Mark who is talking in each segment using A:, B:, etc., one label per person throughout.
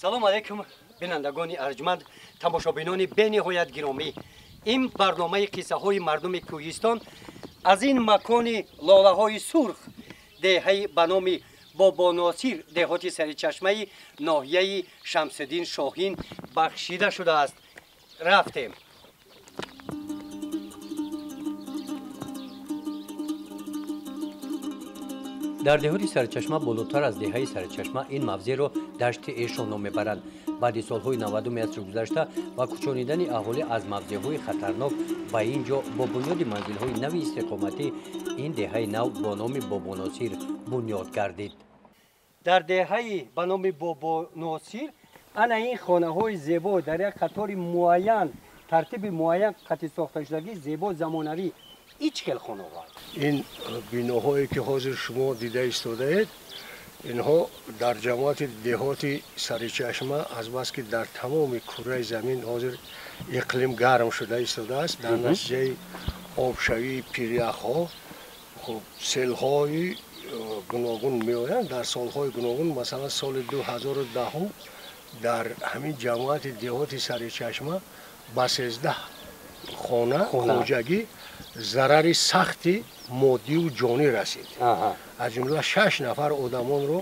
A: Салом алейкум, бинандагони арҷманд, тамошобинони бениҳоят гиромӣ. Ин барномаи қиссаҳои мардуми кӯҳистон аз ин макони лолаҳои сурх, деҳаи ба номи Бобоносир, деҳоти Саричашмаи ноҳияи Шамсиддин Шоҳин бахшида шудааст. Рафтем. Дар деҳоти Сарчашма, болотар аз деҳаи Сарчашма, ин мавзеъро дашти Эшон ном мебаранд. Баъди солҳои 90-уми асри гузашта ва кӯчонидани аҳолӣ аз мавзеъҳои хатарнок ба ин ҷо бо бунёди манзилҳои нави истиқоматӣ, ин деҳаи нав бо номи Бобоносир бунёд гардид. Дар деҳаи ба номи Бобоносир ана ин хонаҳои зебо дар як қатори муайян, тартиби муайян қати сохташудагии зебо, замонавӣ. Ҳеҷ хел хонаҳо.
B: Ин биноҳое ки ҳозир шумо дида истодаед, инҳо дар ҷамоати деҳоти Саричашма, азбаски дар тамоми кураи замин ҳозир иқлим гарм шуда истодааст, дар натиҷаи обшавии пиряхҳо хуб селҳои гуногун меоянд. Дар солҳои гуногун, масалан соли 2010 дар ҳамин ҷамоати деҳоти Саричашма ба 13 хона хоҷагӣ зарари сахти моддиву ҷонӣ расид. Аз ҷумла 6 нафар одамонро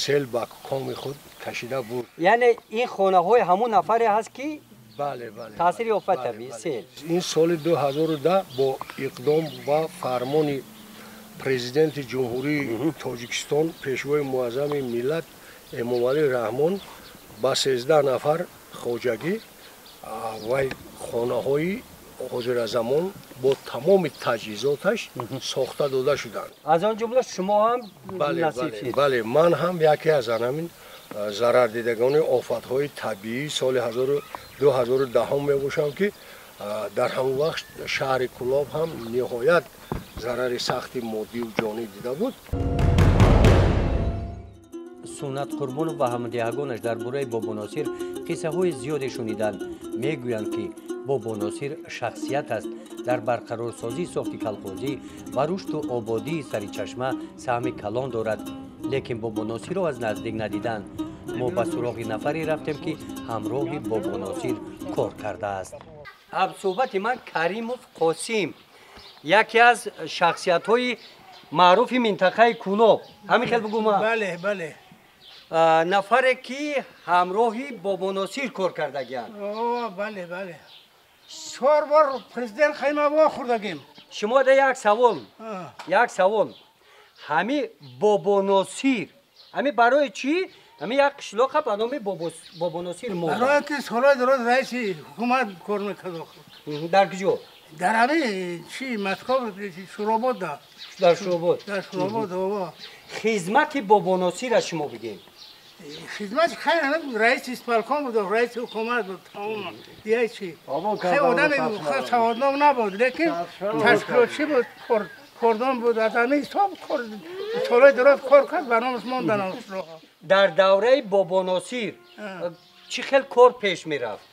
B: сел ба коми худ кашида бурд.
A: Яъне ин хонаҳои ҳамун нафаре ҳаст ки
B: бале, бале,
A: таъсири офат табиӣ сел.
B: Ин соли 2010 бо иқдом ва фармони президенти Ҷумҳурии Тоҷикистон, пешвои муаззами миллат Эмомалӣ Раҳмон ба 13 нафар хоҷагӣ вай хонаҳои ҳозиразамон бо тамоми таҷҳизоташ сохта дода шуданд.
A: Аз он ҷумла шумо ҳам насиб шуд?
B: Бале, ман ҳам яке аз ҳамин зарардидагони офатҳои табиии соли 2010 мебошам, ки дар ҳамон вақт шаҳри Кӯлоб ҳам ниҳоят зарари сахти моддиву ҷонӣ дида буд.
A: Суннат Қурбонов ва ҳамдеҳагонаш дар бораи Бобоносир қиссаҳои зиёде шуниданд. Мегӯянд, ки Бобоносир шахсият аст, дар барқарорсозии сохти калхозӣ ва рушду ободии Саричашма саҳми калон дорад. Лекин Бобоносирро аз наздик надиданд. Мо ба суроғи нафаре рафтем, ки ҳамроҳи Бобоносир кор кардааст. Ҳамсӯҳбати ман Каримов Қосим, яке аз шахсиятҳои маъруфи минтақаи Кӯлоб. Ҳамин хел бугӯма?
C: Бале, бале.
A: Нафаре ки ҳамроҳи Бобоносир кор кардагианд.
C: Бале, бале. 4 бор президент хайма вохӯрдагим.
A: Шумо да як савол, як савол. Ҳами Бобоносир, ҳами барои чӣ? Ҳами як қишлоқа ба номи Бобоносир монд.
C: Барои ки солҳои дароз раиси ҳукумат кор мекард.
A: Дар куҷо?
C: Дар ҳами чи Москва, Шӯробод.
A: Дар Шӯробод.
C: Дар Шӯробод.
A: Хизмати Бобоносирро шумо бигем.
C: Хизмат хайр, раиси исполком буд, раиси ҳукумат буд, тамом. Дигар чи? Хеле одами саводнок набуд, лекин ташкилотчӣ буд, кордон буд, аз ҳамин ҳисоб солҳои дароз кор кард, ба номаш мондан.
A: Дар давраи Бобоносир чӣ хел кор пеш мерафт?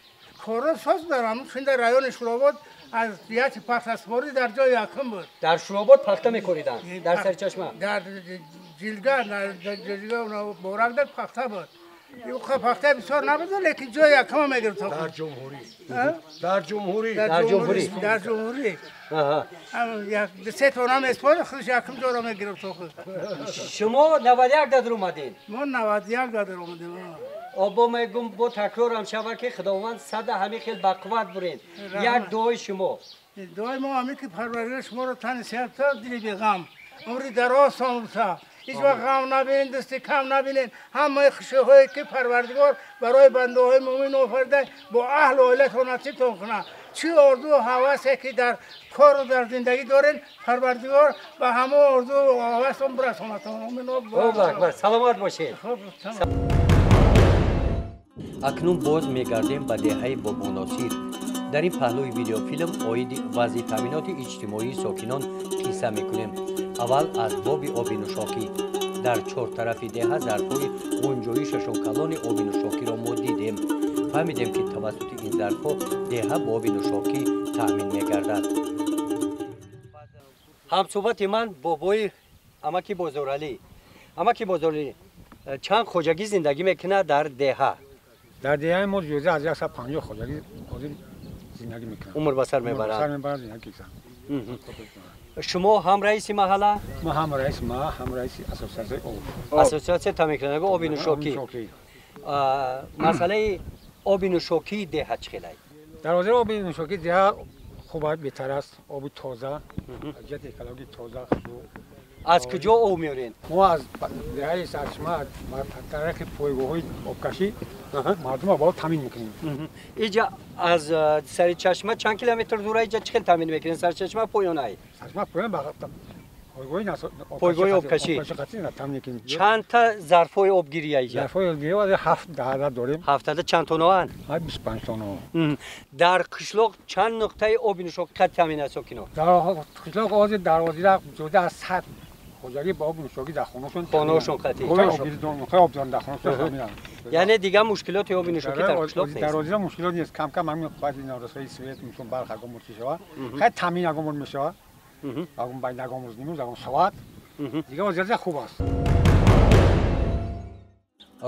C: Корро соз дар ҳамун дар райони Шӯробод аз ҷиҳати пахтаспорӣ дар ҷои якум буд.
A: Дар Шӯробод пахта мекоридан? Дар Сарчашма?
C: Дар Ҷилга, дар Ҷилга Борак дар пахта буд. Пахта бисёр набуд, лекин ҷои якума мегирифт.
B: Дар ҷумҳурӣ. Дар ҷумҳурӣ.
A: Дар ҷумҳурӣ.
C: Дар ҷумҳурӣ. Се тона меспорид, худаш якум ҷоро мегирифт.
A: Шумо 91 дар омадед?
C: Мо 91 дар омадем.
A: Обо мегум бо такрорам шава, ки Худованд сада ҳамин хел бақувват буред. Як дуои шумо.
C: Дуои мо ҳамин ки Парвардигор шуморо тани сиҳат, дили беғам, умри дароз сомта, ҳеҷ вақт ғам набинед, дасти кам набинед. Ҳамаи хушиҳое ки Парвардигор барои бандаҳои мӯмин офарида, бо аҳлу оилатон насибтон кунад. Чӣ орзу ҳавасе ки дар кору дар зиндагӣ доред, Парвардигор ба ҳамон орзу ҳавастон бирасонатон.
A: Аллоҳу акбар, саломат бошед. Акнун боз мегардем ба деҳаи Бобоносир. Дар ин паҳлӯи видеофилм оиди вазъи таъминоти иҷтимоии сокинон қисса мекунем. Аввал аз боби оби нӯшокӣ. Дар чор тарафи деҳа зарфҳои ғунҷоишашон калони оби нӯшокиро мо дидем. Фаҳмидем, ки тавассути ин зарфҳо деҳа бо оби нӯшокӣ таъмин мегардад. Ҳамсӯҳбати ман бобои амаки Бозоралӣ. Амаки Бозоралӣ, чанд хоҷагӣ зиндагӣ мекунад дар деҳа?
D: Дар деҳаи мо зиёда аз 150 хоҷагӣ ҳозир зиндагӣ мекунанд.
A: Умр ба сар мебаранд.
D: Сар мебаранд, зиндагӣ мекунанд.
A: Шумо ҳам раиси маҳалла?
D: Ман ҳам раиси маҳалла, ҳам раиси ассотсиатсияи об.
A: Ассотсиатсияи таъминкунандагони оби нӯшокӣ. Масъалаи оби нӯшокии деҳа чӣ хел аст?
D: Дар ҳозир оби нӯшокии деҳа хуб аст, беҳтар аст. Оби тоза, аз ҷиҳати экологӣ тоза, хушбӯ.
A: Аз куҷо об меоред?
D: Мо аз деҳаи Сарчашма тариқи пойгоҳҳои обкашӣ мардумро бо об таъмин мекунем.
A: Иҷа аз Сарчашма чанд километр дур аст? Иҷа чӣ хел таъмин мекунед? Сарчашма поён аст?
D: Сарчашма поён,
A: пойгоҳи обкашӣ
D: таъмин мекунем.
A: Чандта зарфҳои обгирӣ аст иҷа?
D: Зарфҳои обгирӣ 7 адад дорем.
A: 7 адад чанд тонаанд?
D: 25 тона.
A: Дар қишлоқ чанд нуқтаи оби нӯшокӣ қад таъмин аст сокинон?
D: Дар қишлоқ ҳозир дар ҳозира зиёда аз 100 хоҷагӣ ба оби нӯшокӣ дар хонаашон
A: хонаашон қатъӣ.
D: Об доранд дар хонаашон таъминанд.
A: Яъне дигар мушкилоти оби нӯшокӣ дар қишлоқ нест?
D: Дар ҳозира мушкилот нест. Кам-кам ҳамин баъзе норасоии свет, мисол барқ ягон бор мешавад. Хай таъмин ягон бор мешавад. Ягон байни ягон рӯз, нимрӯз, ягон соат. Дигар вазъият хуб аст.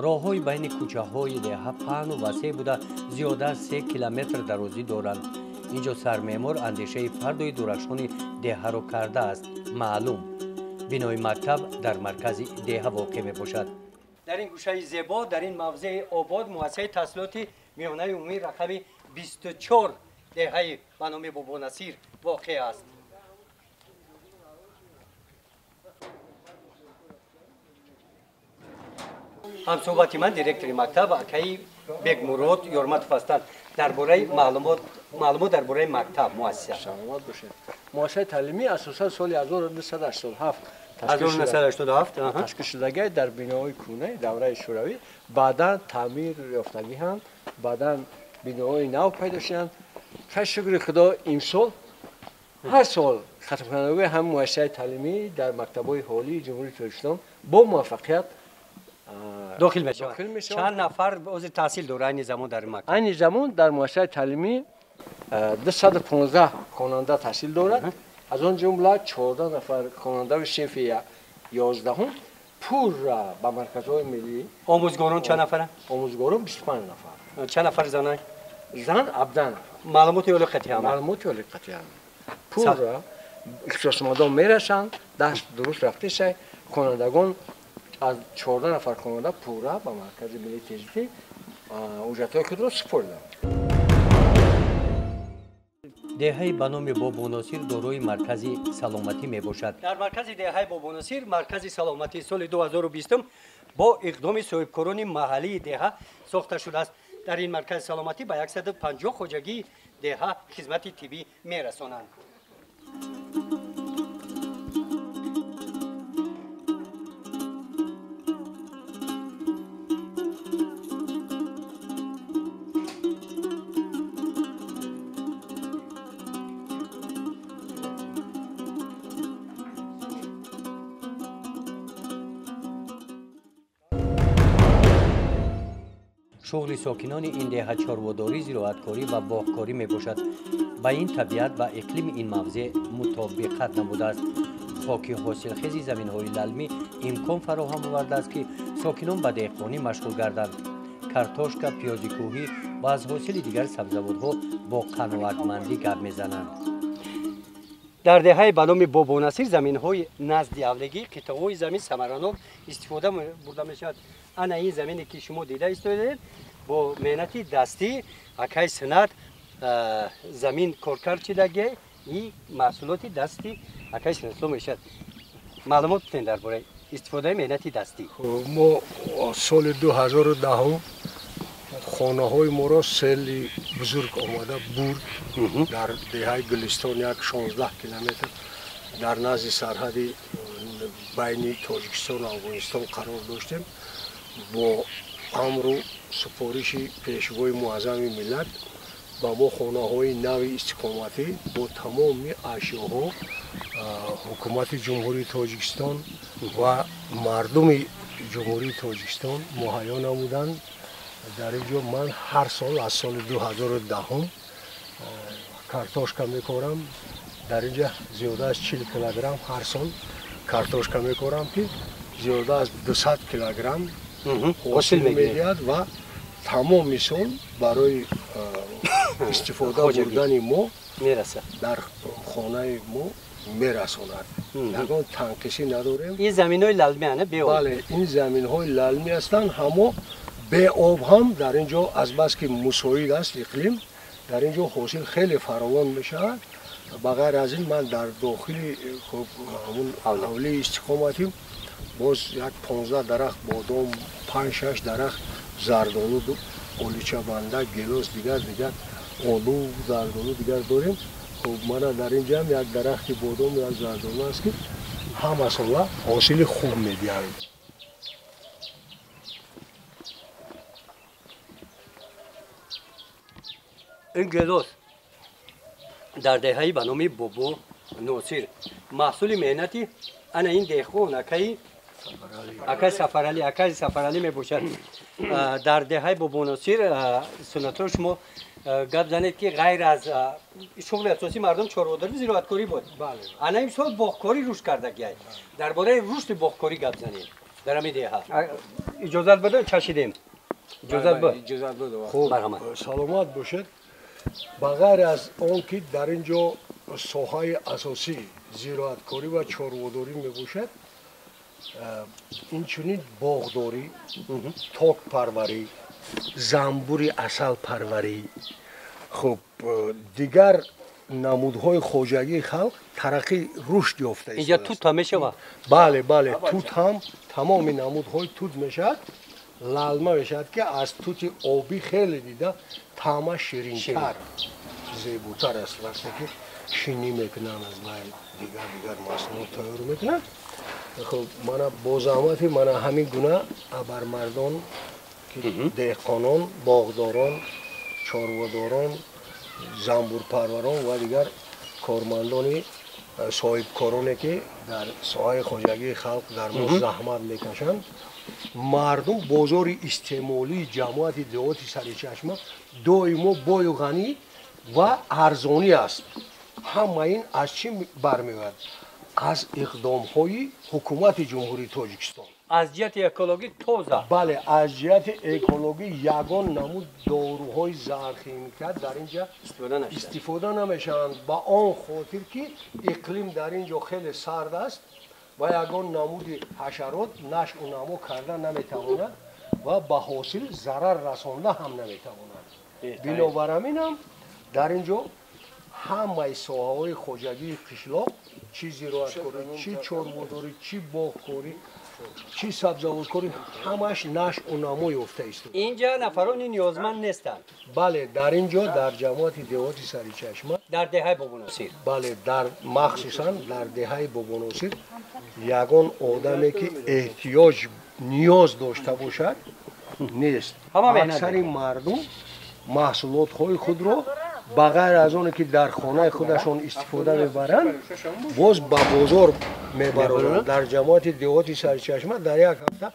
A: Роҳҳои байни кӯчаҳои деҳа паҳну васеъ буда, зиёда аз 3 километр дарозӣ доранд. Инҷо сармеъмор андешаи фардои дурахшони деҳаро кардааст. Маълум, бинои мактаб дар маркази деҳа воқеъ мебошад. Дар ин гӯшаи зебо, дар ин мавзеи обод, муассисаи таҳсилоти миёнаи умумии рақами 24 деҳаи ба номи Бобонасир воқеъ аст. Ҳамсӯҳбати ман директори мактаб акаи Бекмурод Ёрматов ҳастанд. Дар бораи маълумот дар бораи мактаб, муассиса.
E: Саломат бошед. Муассисаи таълимӣ асосан соли 1987 ташкил шудагӣ дар биноҳои кӯҳнаи давраи Шӯравӣ, баъдан таъмир ёфтагӣ ҳам, баъдан биноҳои нав пайдо шуданд. Хай шукри Худо, имсол ҳар сол хатмкунандагони ҳам муассисаи таълимӣ дар мактабҳои ҳолии Ҷумҳурии Тоҷикистон бо муваффақият
A: дохил мешаванд. Чанд нафар ҳозир таҳсил дорад айни замон дар мактаб?
E: Айни замон дар муассисаи таълимӣ 215 хонанда таҳсил дорад. Аз он ҷумла 14 нафар хонандаи синфи 11 пурра ба марказҳои миллӣ.
A: Омӯзгорон чанд нафаранд?
E: Омӯзгорон 25 нафар.
A: Чанд нафар зананд?
E: Зан 17 нафар.
A: Маълумоти олии қатъӣ ҳама?
E: Маълумоти олии қатъӣ ҳама. Пурра ихтисосмандон мерасанд, даст дуруст рафтеса, хонандагон аз 14 нафар хонанда пурра ба маркази миллии тестӣ ҳуҷҷатҳои худро супориданд.
A: Деҳаи ба номи Бобоносир дорои маркази саломатӣ мебошад. Дар маркази деҳаи Бобоносир маркази саломатӣ соли 2020 бо иқдоми соҳибкорони маҳаллии деҳа сохта шудааст. Дар ин маркази саломатӣ ба 150 хоҷагии деҳа хизмати тиббӣ мерасонанд. Шуғли сокинони ин деҳа чорводорӣ, зироаткорӣ ва боғкорӣ мебошад. Ба ин табиат ва иқлими ин мавзеъ мутобиқат намудааст. Хоки ҳосилхези заминҳои лалмӣ имкон фароҳам овардааст, ки сокинон ба деҳқонӣ машғул гарданд. Картошка, пиёзи кӯҳӣ ва аз ҳосили дигар сабзавотҳо бо қаноатмандӣ гап мезананд. Дар деҳаи ба номи Бобонасир заминҳои назди авлегӣ, қитъаҳои замин самаранок истифода бурда мешавад. Ана ин замине ки шумо дида истодаед, бо меҳнати дастӣ акаи Синат замин коркард шудагӣ, и маҳсулоти дасти акаи Синатло мешавад. Маълумот бидиҳед дар бораи истифодаи меҳнати дастӣ.
B: Мо соли 2010 хонаҳои моро сели бузург омада бурд. Дар деҳаи Гулистон як 16 километр дар назди сарҳади байни Тоҷикистон ва Афғонистон қарор доштем. Бо амру супориши пешвои муаззами миллат ба мо хонаҳои нави истиқоматӣ бо тамоми ашёҳо ҳукумати Ҷумҳурии Тоҷикистон ва мардуми Ҷумҳурии Тоҷикистон муҳайё намуданд. Дар ин ҷо ман ҳар сол аз соли 2010 картошка мекорам. Дар ин ҷо зиёда аз 40 килограмм ҳар сол картошка мекорам, ки зиёда аз 200 килограмм ҳосил медиҳад ва Тамоми сол барои истифода бурдани мо
A: мерасад,
B: дар хонаи мо мерасонад. Ягон танқисӣ надорем.
A: Ин заминҳои лалмӣ ана беоб?
B: Бале, ин заминҳои лалмӣ ҳастанд, ҳамо беоб ҳам дар ин ҷо азбаски мусоид аст иқлим, дар ин ҷо ҳосил хеле фаровон мешавад. Ба ғайр аз ин ман дар дохили ҳамун ҳавлии истиқоматӣ боз як 15 дарахт бодом, 5-6 дарахт зардолу, оличабанда, гелос, дигар дигар олу, зардолу дигар дорем. Хуб, мана дар ин ҷам як дарахти бодом, як зардолу аст, ки ҳама сола ҳосили хуб медиҳанд.
A: Ин гелос дар деҳаи ба номи Бобо Носир маҳсули меҳнати ана ин деҳқон акаи Сафаралӣ, акаи Сафаралӣ мебошад. Дар деҳаи Бобо Носир суннатро шумо гап занед, ки ғайр аз шуғли асосии мардум чорводорӣ, зироаткорӣ буд, ана имсол боғкорӣ рушд кардагиай. Дар бораи рушди боғкорӣ гап занед дар ҳамин деҳа. Иҷозат буда, чашидем. Иҷозат бу.
B: Хуб, саломат бошед. Ба ғайр аз он ки дар ин ҷо соҳаи асосӣ зироаткорӣ ва чорводорӣ мебошад, инчунин боғдорӣ, токпарварӣ, занбури асалпарварӣ, хуб, дигар намудҳои хоҷагии халқ тараққӣ рушд ёфта.
A: Инҷа тут ҳам мешавад?
B: Бале, бале, тут ҳам, тамоми намудҳои тут мешавад. Лалма мешавад, ки аз тути обӣ хеле дида таъмаш ширинтар, зеботар аст. Вақте ки шинӣ мекунанд, аз вай дигар дигар маҳсулот тайёр мекунанд. Хуб, мана бо заҳмати мана ҳамин гуна абармардон, ки деҳқонон, боғдорон, чорводорон, занбурпарварон ва дигар кормандони соҳибкороне, ки дар соҳаи хоҷагии халқ дар мо заҳмат мекашанд, мардум бозори истеъмолии ҷамоати деҳоти Саричашма доимо бою ғанӣ ва арзонӣ аст. Ҳама ин аз чӣ бармеояд? Аз иқдомҳои ҳукумати Ҷумҳурии Тоҷикистон.
A: Аз ҷиҳати экологӣ тоза?
B: Бале, аз ҷиҳати экологӣ ягон намуд доруҳои заҳрхимикат дар ин ҷа истифода намешаванд, ба он хотир ки иқлим дар ин ҷо хеле сард аст ва ягон намуди ҳашарот нашъу намо карда наметавонад ва ба ҳосил зарар расонда ҳам наметавонад. Бинобар ҳамин ҳам дар ин ҷо ҳамаи соҳаҳои хоҷагии қишлоқ, чӣ зироаткорӣ, чӣ чорводорӣ, чӣ боғкорӣ, чӣ сабзавоткорӣ, ҳамаш нашъу намо ёфта истод.
A: Инҷа нафарони ниёзманд нестанд?
B: Бале, дар ин ҷо дар ҷамоати деҳоти Саричашма,
A: дар деҳаи Бобоносир,
B: бале, дар махсусан дар деҳаи Бобоносир ягон одаме ки эҳтиёҷ ниёз дошта бошад нест. Аксари мардум маҳсулотҳои худро ба ғайр аз оне ки дар хонаи худашон истифода мебаранд, боз ба бозор мебаранд. Дар ҷамоати деҳоти Саричашма дар як ҳафта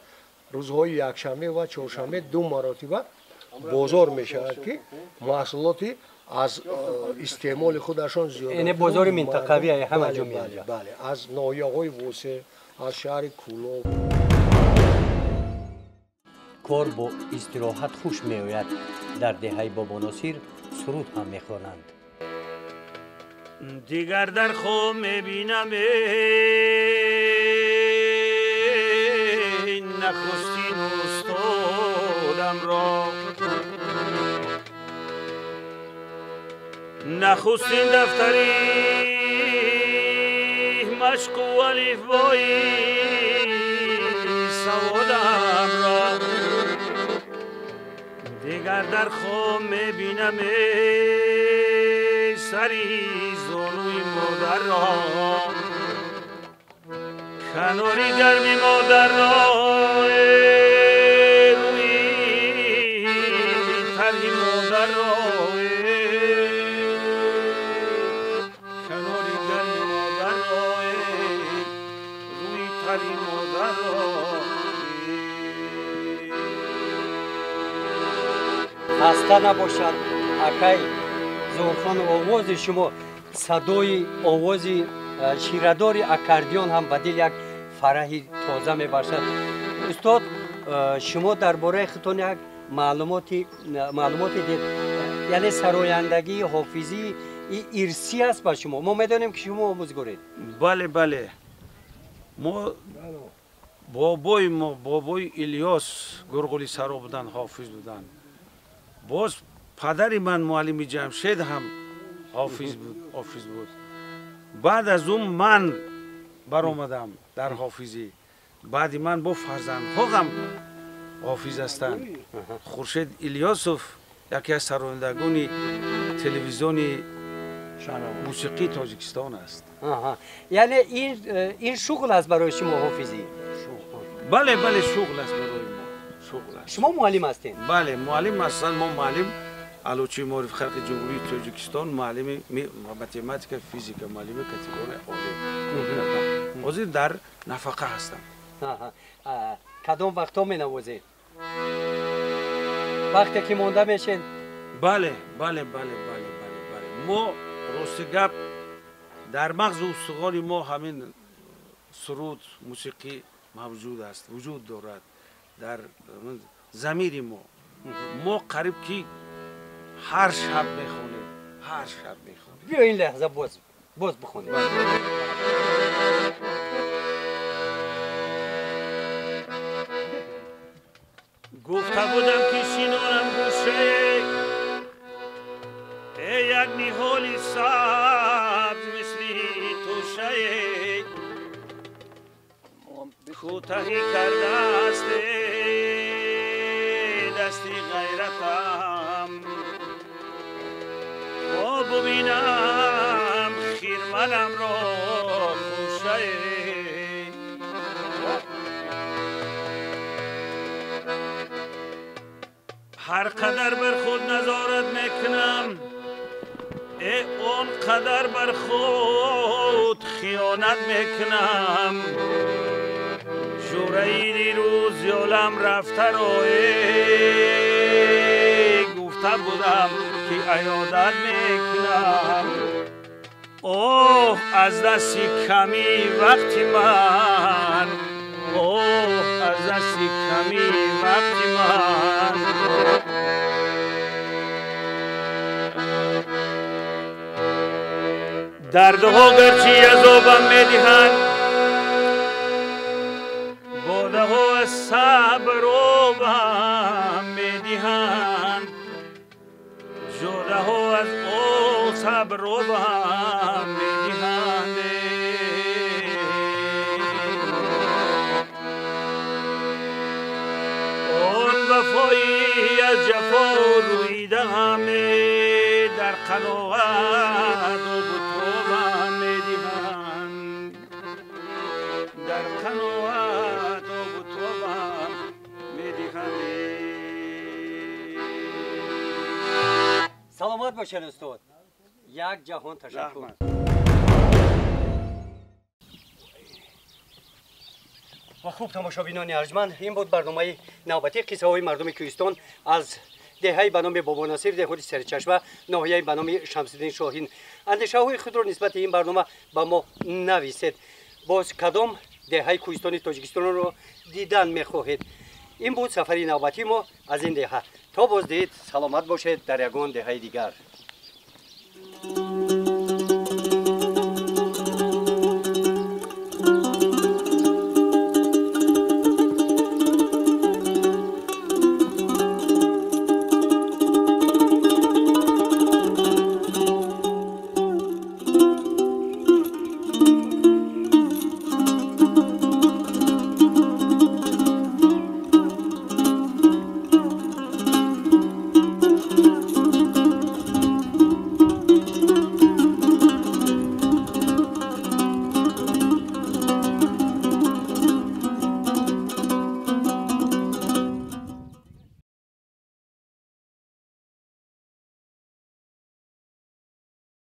B: рӯзҳои якшанбе ва чоршанбе ду маротиба бозор мешавад, ки маҳсулоти аз истеъмоли худашон зиёд.
A: Яъне бозори минтақавӣ ҳама ҷо меояд?
B: Бале, аз ноҳияҳои Восеъ, аз шаҳри Кӯлоб.
A: Кор бо истироҳат хуш меояд. Дар деҳаи Бобоносир суруд ҳам мехонанд.
F: Дигар дар хоб мебинам нахустин устодамро, нахустин дафтари машқу алифбои саводамро. Дигар дар хоб мебинам сари зонуи модарро, канори гарми модарро, рӯи тарҳи модарро, канори гарми модарро, рӯи тарҳи модарро.
A: Хаста набошад акай Зоҳирхон, овози шумо, садои овози ширадори аккордеон ҳам ба дил як фараҳи тоза мебахшад. Устод, шумо дар бораи худтон як Маълумоти дид. Яъне сарояндагии ҳофизӣ ирсӣ аст ба шумо. Мо медонем ки шумо омӯзгоред.
F: Бале, бале. Мо бобои мо, бобои Илёс Гурғули саро буданд, ҳофиз буданд. Боз падари ман муаллими Ҷамшед ҳам ҳофиз буд, ҳофиз буд. Баъд аз ӯ ман баромадам дар ҳофизӣ. Баъди ман бо фарзандҳо ҳам ҳофиз ҳастанд. Хуршед Илёсов яке аз сарояндагони телевизиони мусиқии Тоҷикистон аст.
A: Яъне ин шуғл аст барои шумо ҳофизӣ?
F: Бале, бале, шуғл аст барои мо. Шуғл аст.
A: Шумо муаллим ҳастед?
F: Бале, муаллим ҳастам. Мо муаллим Аълочии маорифи халқи Ҷумҳурии Тоҷикистон, муаллими математика, физика, муаллими категорияи олӣ. Ҳозир дар нафақа ҳастам.
A: Кадом вақтҳо менавозед? Вақте ки монда мешед?
F: Бале, бале, бале, бале, бале, бале. Мо рости гап дар мағзу устухони мо ҳамин суруд, мусиқӣ мавҷуд аст, вуҷуд дорад дар замири мо. Мо қариб ки ҳар шаб мехонем, ҳар шаб мехонем.
A: Биё ин лаҳза боз бихонем.
F: Гуфта будам ки шинонам гӯше, э як ниҳоли сабз мисли тӯшае, кӯтаҳӣ кардааст дасти ғайратам, то бубинам хирманамро хушае. Ҳар қадар бар худ назорат мекунам, э он қадар бар худ хиёнат мекунам. Ҷураи дирӯз ёлам рафтаро гуфта будам ки аёдат мекунам. Оҳ, аз дасти камӣ вақти ман, оҳ, аз дасти камӣ вақти ман. Дардҳо гарчи азобам медиҳанд, бодаҳо аз сабр обам медиҳанд, ҷодаҳо аз сабр обам медиҳанд. Он вафои аз ҷафо рӯидаам дар қаноат обу тобам медиҳанд, дар қаноат обу тобам медиҳанд.
A: Саломат бошед устод. Як ҷаҳон ташаккур. Ва хуб, тамошобинони арҷманд, ин буд барномаи навбатии қиссаҳои мардуми кӯҳистон аз деҳаи ба номи Бобонасир, деҳоти Саричашма, ноҳияи ба номи Шамсиддин Шоҳин. Андешаҳои худро нисбати ин барнома ба мо нависед. Боз кадом деҳаи кӯҳистони Тоҷикистонро дидан мехоҳед? Ин буд сафари навбатии мо аз ин деҳа. То боздид, саломат бошед дар ягон деҳаи дигар.